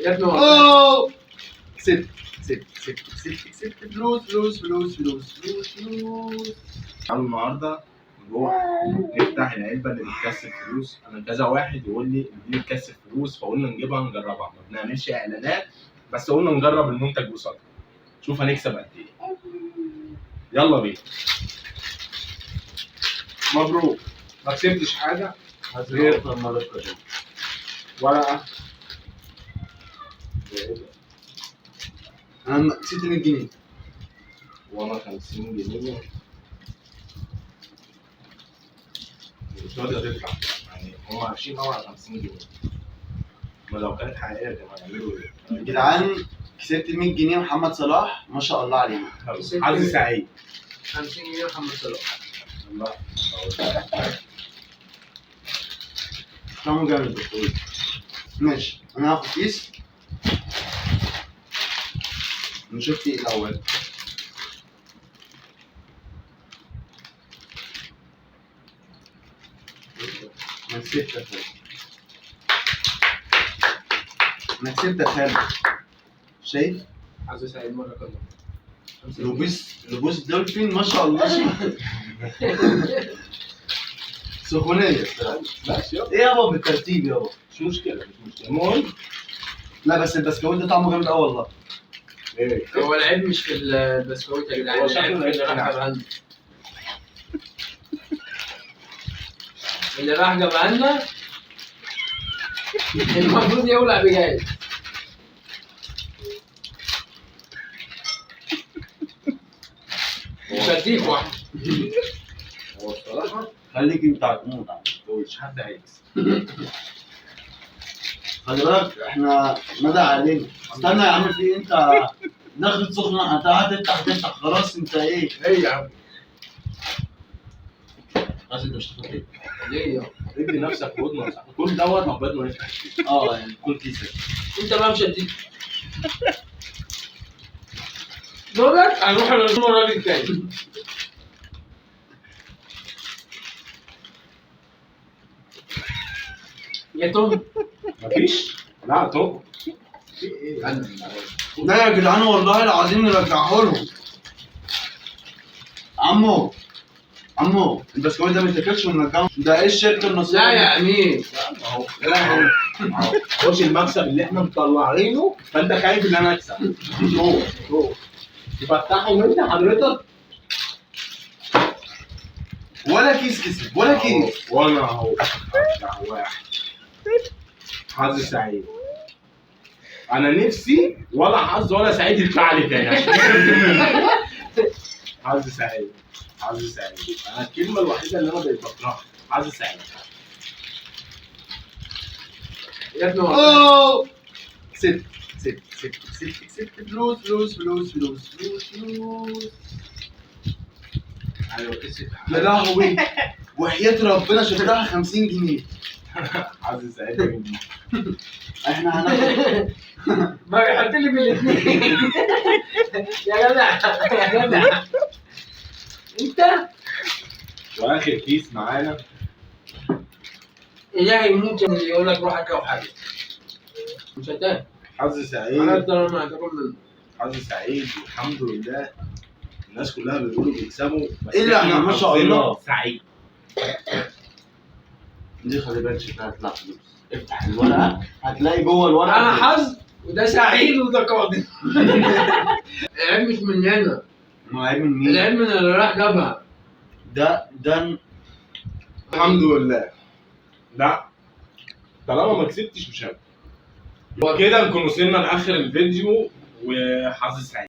يا ابني والله. اوه، كسبت كسبت كسبت كسبت كسبت، فلوس فلوس فلوس فلوس فلوس فلوس. تعالوا النهارده نروح نفتح العلبة اللي بتكسب فلوس. انا كذا واحد يقول لي دي بتكسب فلوس، فقلنا نجيبها نجربها. ما بنعملش اعلانات، بس قلنا نجرب المنتج قصادها، شوف هنكسب قد ايه. يلا بينا. مبروك، ما كسبتش حاجة غير ورقة. انا كسبت 100 جنيه. وانا 50 جنيه مش راضية تطلع، يعني هم عارفين قوي على 50 جنيه. ما لو كانت حقيقية كانوا هيعملوا ايه؟ يا جدعان كسبت 100 جنيه محمد صلاح، ما شاء الله علينا. حظ سعيد. 50 جنيه محمد صلاح. الله. طعمه جامد. ماشي، انا هاخد كيس نشوف ايه الاول. انا كسبت يا خالد، انا كسبت يا خالد. شايف؟ حظ سعيد مرة كده. لبوس لبوس دولفين، ما شاء الله. سخونية الصراحة. ماشي يلا، ايه يابا بالترتيب يابا؟ مش مشكلة مش مشكلة، المهم. لا بس البسكويت ده طعمه جامد قوي والله. ايه هو العيب مش في البسكويت يا جدعان، هو شكله العيب في اللي راح جابها لنا. اللي راح جابها لنا المفروض يولع بجاز. مش هديك واحد. هو الصراحة خليك انت هتموت. مش حد هيكسب. خلي بالك احنا مدى علينا. استنى يا عم، في إيه؟ انت دخلت سخنة، انت هتفتح تفتح خلاص. انت ايه؟ ايه يا عم؟ خلاص انت مش هتاخد ايه؟ ليه يا ادي نفسك هدنة يا صاحبي، كل دوت عقبال ما نفتح. يعني كل كيسه. انت بقى مش هديك. دولت هنروح نزور الراجل التاني. يا توم مفيش؟ لا توم. في ايه؟ لا يا جدعان والله العظيم نرجعه لهم. عمو عمو البسكويت ده ما يتاكلش ونرجعه. ده ايه الشركة النصيبه؟ لا يا امين، اهو اهو خش المكسب اللي احنا مطلعينه، فانت خايف ان انا اكسب. روح روح تفتحه انت حضرتك. ولا كيس كسب ولا كيس. وانا اهو افتح واحد. حظ سعيد. انا نفسي ولا حظ ولا سعيد يطلع لي تاني عشان حظ سعيد. حظ سعيد. انا الكلمة الوحيدة اللي انا بقيت بكرهها حظ سعيد. يا ابني والله. اوه، كسبت كسبت كسبت كسبت كسبت، فلوس فلوس فلوس فلوس فلوس فلوس. ايوه كسب. يا لهوي، وحياة ربنا شفتها 50 جنيه. حظ سعيد مني. احنا هناخد ما بيحط لي بالاثنين. يا جدع يا جدع انت. واخر كيس معانا. الهي يموت اللي يقول لك روح اكل حاجة. مش هتاكل. حظ سعيد. انا ما هتاكل منه. حظ سعيد والحمد لله. الناس كلها بيقولوا بيكسبوا، بس إيه اللي احنا ما شاء الله. سعيد. دي خلي بالك شكلها هتطلع فلوس. افتح الورقة هتلاقي جوه الورقة انا حظ وده سعيد وده قاضي. العيب مش مننا. ما عيب من مين؟ العيب من اللي راح جابها. ده الحمد لله. لا طالما ما كسبتش مش هاكل. وكده نكون وصلنا لاخر الفيديو، وحظ سعيد.